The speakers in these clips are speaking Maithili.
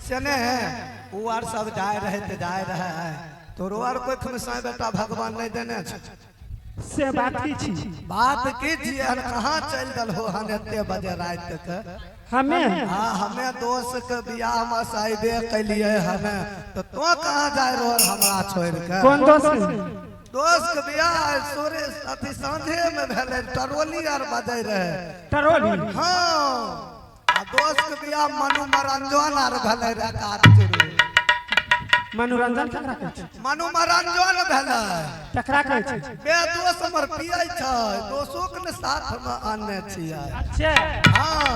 से ने उ आर सब जाय रहे ते जाय रहे, तोरो आर कोई खमसाय बेटा भगवान नहीं देने छै। से बात की छी? बात की छियै हन? कहाँ चलि गेल हो हन एते बजे राति के? हमे हाँ, हमे दोस्त के बियाह में साइबे कैलिए हन, तो तो कहाँ जाय रहल हमरा छोड़ के? कोन दोस्त? दोस्त के बियाह सोरे अथी साँझे में भेलै, टरोली आर बजै रहे। टरोली? हाँ, आ दोस्त के बियाह मनु मरंजन आर भेलै रहे काज चुरू। मनोरंजन केकरा कहै छै? मनु मरंजन भेलै। केकरा कहै छै? बे दोस्त हमर पियै छै, दोसो के ने साथ में आनने छियै। अच्छा। हाँ,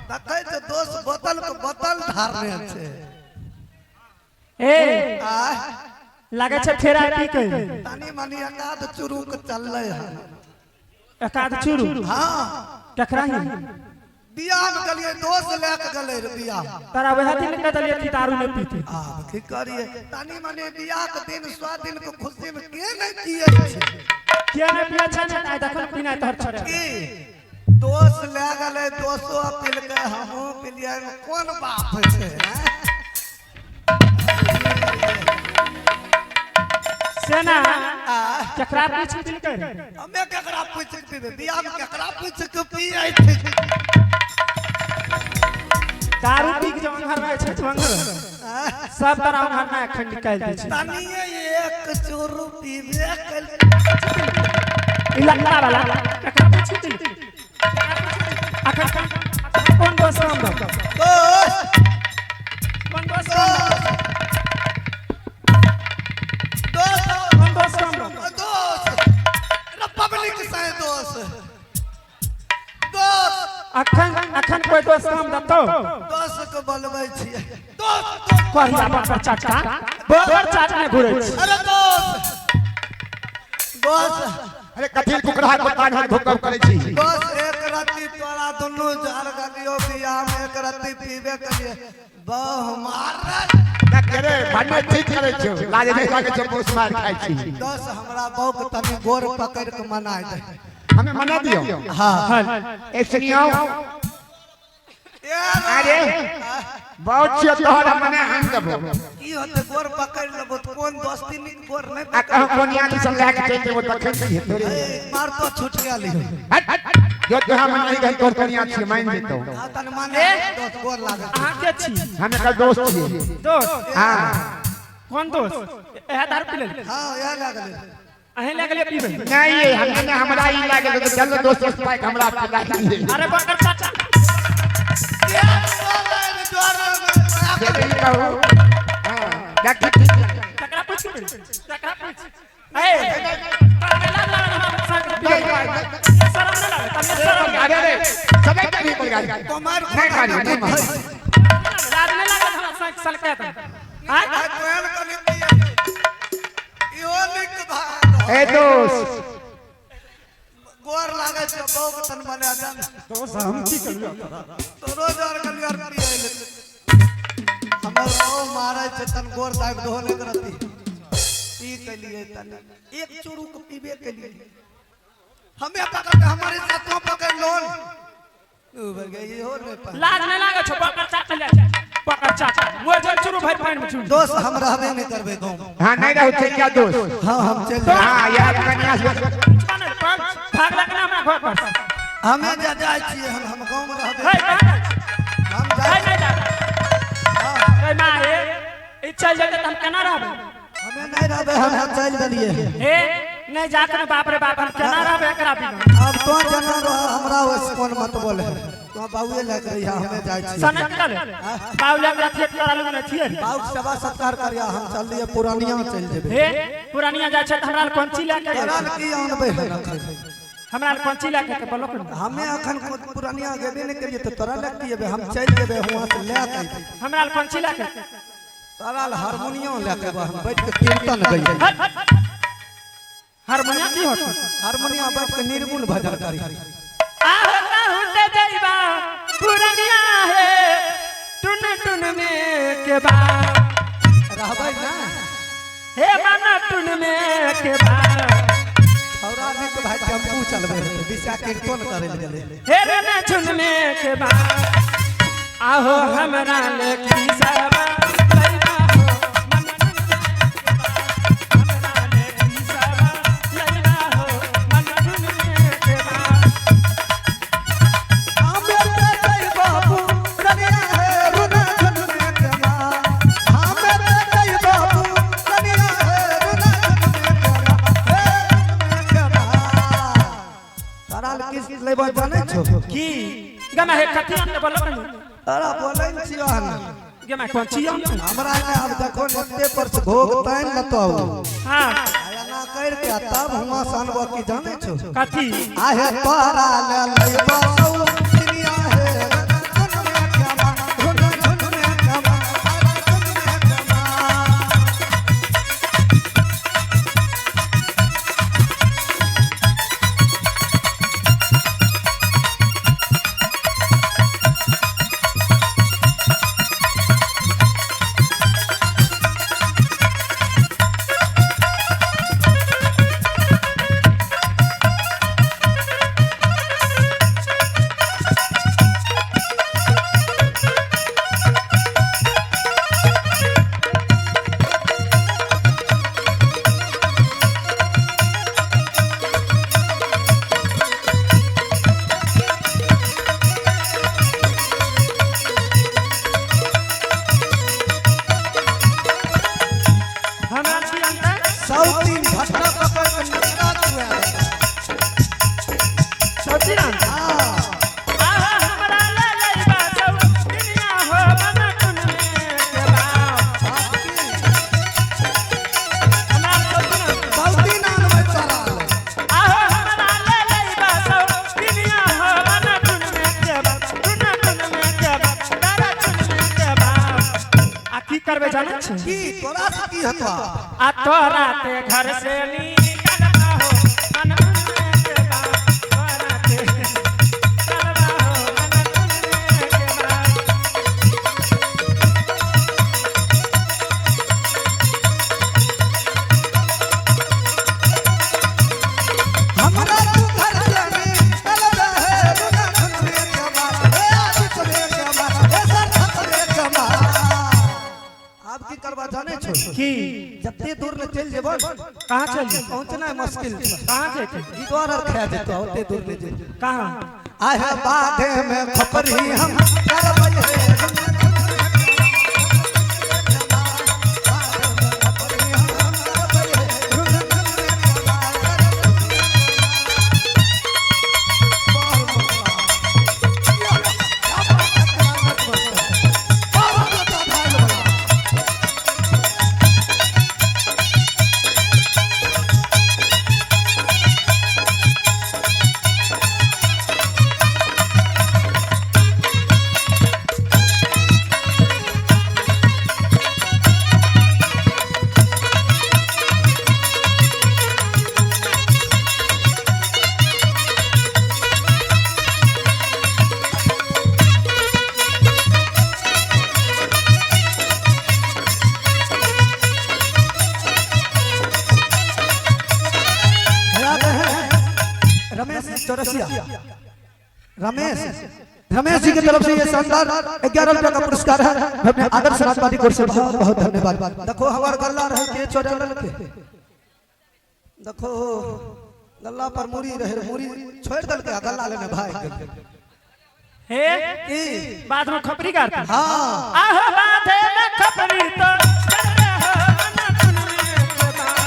देखै छै दोस्त बोतल के बोतल धारने छै। ए आ लागै छै फेर आइ पी के तनी मनी एकाध चुरुक चललै हन। एकाध चुरू? हाँ। केकरा ही? बियाह में गेलियै, दोस्त लए के गेलै रे बियाह। तोरा वएह दिन कह देलियै कि दारू नहि पीते। आब की करियै, तनी मनी बियाह के दिन 100 दिन के खुशी में के नहि पियै छै? किया नहि पियै छै ने? आइ देखल पीनाइ तोहर छोड़े। की दोस्त लए गेलै, दोस्तो पिलकै, हमहूँ पिलियै, कोन बाप छै? से ना आ केकरा पूछि पिलकै? हमे केकरा पूछि के पीबै? बियाह में केकरा पूछि के पियै छै? दारू पी के जवन घर में छै घर सब तोरा घर में एखन निकालि दै छै। तनिये एक चूरू पीबे कल। ई लल्ला वाला केकरा पूछि पिलकै? अखन कोन दोस्त नाम दो? दोस्त। कोन दोस्त नाम दो? दोस्त। कोन दोस्त नाम दो? दोस्त रिपब्लिक से दोस्त दोस्त। अखन अखन कोई दोस्त नाम दतो? दोस्त के बोलबै छियै दोस्त। कहिया बकर चाचा बकर चाचा ने घुरै छै। अरे दोस्त दोस्त। अरे कथी कुकरा के कान हाथ धोकब करै छी? दोस्त, एक रत्ती तोरा दुनू जार गलियो बियाह में एक रत्ती पीबे करिए बहु मार। रे भन्ने ठीक करै छौ, लाज नहीं लागै छौ? बहुत मार खाइ छी। दोस्त, हमरा बहू के तनी गोर पकड़ के मना दे। हमें मना दियो? हाँ। ए सुनियो। अरे बहुत छियो तोहर, मने हम देबो। की होते गोर पकड़ लेबो त कोन दोस्ती नीक गोर नहीं आ पकड़। कहूं कोनिया दिसन लए के चलि जेबो तखन की हेतौ रे? मार तो छूट गेली। हट, जो तोहा मन नहीं गई, तोहर कनिया छियै, मान जेतौ। हाँ, तन माने दोस्त, गोर लागल। अहाँ के छी? हम एकर दोस्त छियै। दोस्त? हाँ। कोन दोस्त? एहे दारू पी लेली? हाँ, इएह लागल। अहीं लए गेलियै पीबै? नहीं, ये हमें ने हमरा ई लागल तऽ चल दोस्त दोस्त पाइक हमरा पिला दिए। अरे बकर चाचा। से नहीं कहू, हाँ देख ठीक। केकरा पूछि पी? केकरा पूछि? ए तोरा लाज लागल हमरा संग पीबै? शरम नहि लागल तमे? शरम अरे अरे सबे कभी बोल गाड़ी तुम्हार नहीं खाली नहीं मार। लाज नहि लागल हमरा संग सलकै त? आय इहो नीक भाग। ए दोस्त। गोर लागै छै बहू के, तन मना दे। दोस्त, हम की करियो? तोरो जर गलियो आर पियै ले। हमर बहू मारै छै, तन गोर दाबि दहो ने करती। पी के लिए तन एक चुरुक पीबे के लिए हमें पकड़ के हमारे साथ तो पकड़ लोन उ भर गए इहो नहीं पा। लाज नहि लागै छौ? बकर चाचा ले बकर चाचा मोर जल चुरू भरि पानि मे चुरू। दोस्त, हम रहबे नहीं करबे गाँव में। हाँ, नहीं रहू छै क्या दोस्त? हाँ, हम चल जाए। हाँ यार, कन्या से भागलक ना हमरा घर पर। हमें जा जाइ छियै, हम गाँव में रहबे। हे, कहाँ जाइ छी? हम हे, जाइ। नहि जा। हाँ। हे माँ, हे ई चलि जेतै तऽ हम केना रहबै? हमें नहीं रहबे, हम चल देलिए। हे, नहीं जात ने, बाप रे बाप, हम केना रहबै एकरा बिना? अब तो जना रह, हमरा ओइसे कोन मत बोले, तो बाबुए लए के रहिया, हमें जाइ छियै। सनक चले बाबू लग रखिए, तोरा लग नहीं छियै। बाबू के सेवा सत्कार करिया, हम चल लिए, पुरानिया चल जेबै। हे, पुरानिया जाइ छै तऽ हमरा लग कोन चीज लए के तोरा लए की आनबै हम अखन? हमरा लग कोन चीज लए के बोलो? हमें अखन पुरानिया गेबे नहीं करिए तऽ तोरा लए की एबै? हम चलि जेबै, हुआं से लए के अयबै। हमरा लग कोन चीज लए के? तोरा लए हारमोनियम लए के एबै, हम बैठ के कीर्तन गइबै। हट, हारमोनियम की होत? हारमोनियम बैठ के निर्गुण भजन करी। आहो कहूँ जइबा पुरानिया हे टुन टुन में के बा। रहबै ना? हे मन टुन में के बा। छौड़ा नीक भाई, टेम्पू चलबै रहै, बिसा कीर्तन करै लए गेलै। हे रे न झुन में के बा, आहो हमरा ले की सबा। गे माय कथी आनले बोलो कनी। अरे बोलै ने छियो हन। गे my कोन छी आनले? हमरा ने आब देखो नेते पर से घोघ तानि लेतो। हां। एना कर के तब हुआ सनबो की जाने छो? कथी? आहे तोरा ले लइबो सौ दुनिया हे धुन में कमा धुन धुन में कमा अरे धुन में कमा। हमरा छी आनते? सौ तीन घटना पकड़ के नकरा छुआ। सौती ना? हां। आहा हमरा ले लइबा सौ दुनिया हो मन धुन में के बाप। हमरा सौती ना? सौ तीन आनबै तोरा ले। आहो हमरा ले लइबा सौ दुनिया हो मन धुन में के बाप। धुन धुन में के बाप। तारा धुन में के बाप। आ की करबे जानै छी? की तोरा से की हेतो? आ तोरा ते घर से निकलबा हो मन धुन में के बाप। तोरा ते निकलबा हो मन धुन में के बाप। हमरा तू घर से निकल रहे धुन धुन में कमा हे आज चले कमा हे सर चले कमा। आप की करबा जाने छो? की? जते दूर ले चल जेबो। कहाँ चल? पहुंचना है मुश्किल छै। कहाँ जेतै? गिदोर आर खा जेतो ओते दूर ले जेबो। कहाँ? आहे बाधे में खपरी हम करबै हे धुन धुन में कमा। बाधे में खपरी हम करबै हे धुन धुन में कमा। रमेश चौरसिया रमेश रमेश जी की तरफ से ये शानदार 11 रुपये का पुरस्कार है। मैं अपने आदर्श समाजवादी कोर से बहुत बहुत धन्यवाद। देखो हमार गल्ला रहे के चोरा के देखो गल्ला पर मुरी रहे मुरी छोड़ दल के गल्ला लेने भाग गेल। हे की? बाद में खपरी करता। हां। आह बाधे में खपरी तो चलबे हो मन धुन में के बाप।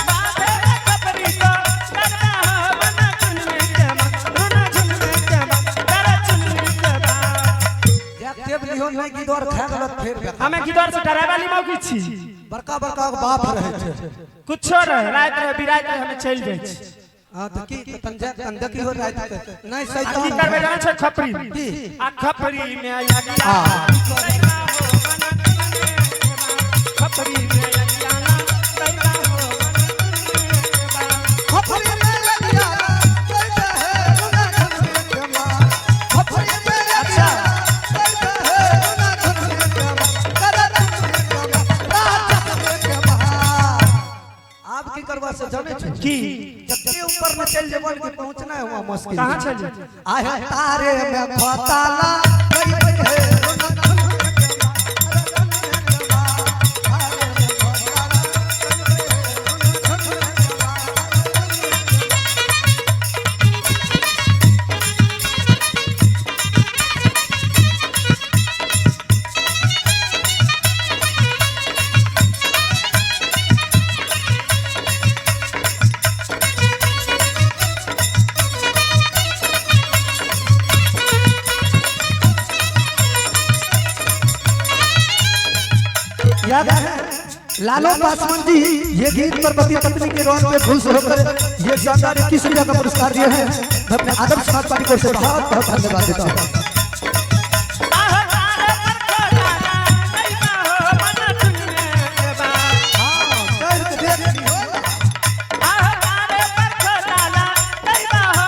बाधे में खपरी तो चलबे हो मन धुन में के बाप। धुन धुन में के बाप। तारा धुन में के बाप। जब लिहो नहीं गिदोर खा गलत फिर हमें गिदर से डराय वाली मौकी छी। बड़का बड़का बाप रहे छै। कुछो रहे रात रहे बिरात रहे हमें चल जाइ छी। हां त की तंजा तंजा की हो रात के नहीं आ की शैतान करबे जानै छै खपरी? की? आ खपरी में अगिया हां। खपरी में अगिया ना दैबा हो मन धुन में के बाप। खपरी में लगिया कहते है धुन धुन में कमा। खपरी में लगिया कहते है धुन धुन में कमा। कर धुन में कमा राजस में कमा। आप की करवा से जाने छो? की? जते ऊपर में चल जेबन के पहुंचना है वहां मुश्किल। कहाँ चल जेतै? आहे तारे में खोताला गई है धुन धुन में कमा। धुन में कमा। तारे में खोताला गई है धुन धुन में कमा। याद है लालो पासवान जी ये गीत पर पति पत्नी के रोन पे खुश होकर ये शानदार 21 रुपया का पुरस्कार दिए हैं। मैं अपने आदर्श समाज पार्टी को से बहुत बहुत धन्यवाद देता हूँ। आह तारे पर खोलाला लइबा हो मन चुन में के बाप। आह तारे पर खोलाला लइबा हो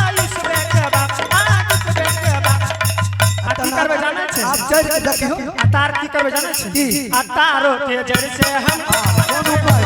आयुष बे के बाप, आयुष बे के बाप। आ की करबै जानै छै? आप चढ़ के देखियो। आ तार की करबै जानै छै? की? आ तारो के जड़ से हम कौन ऊपर?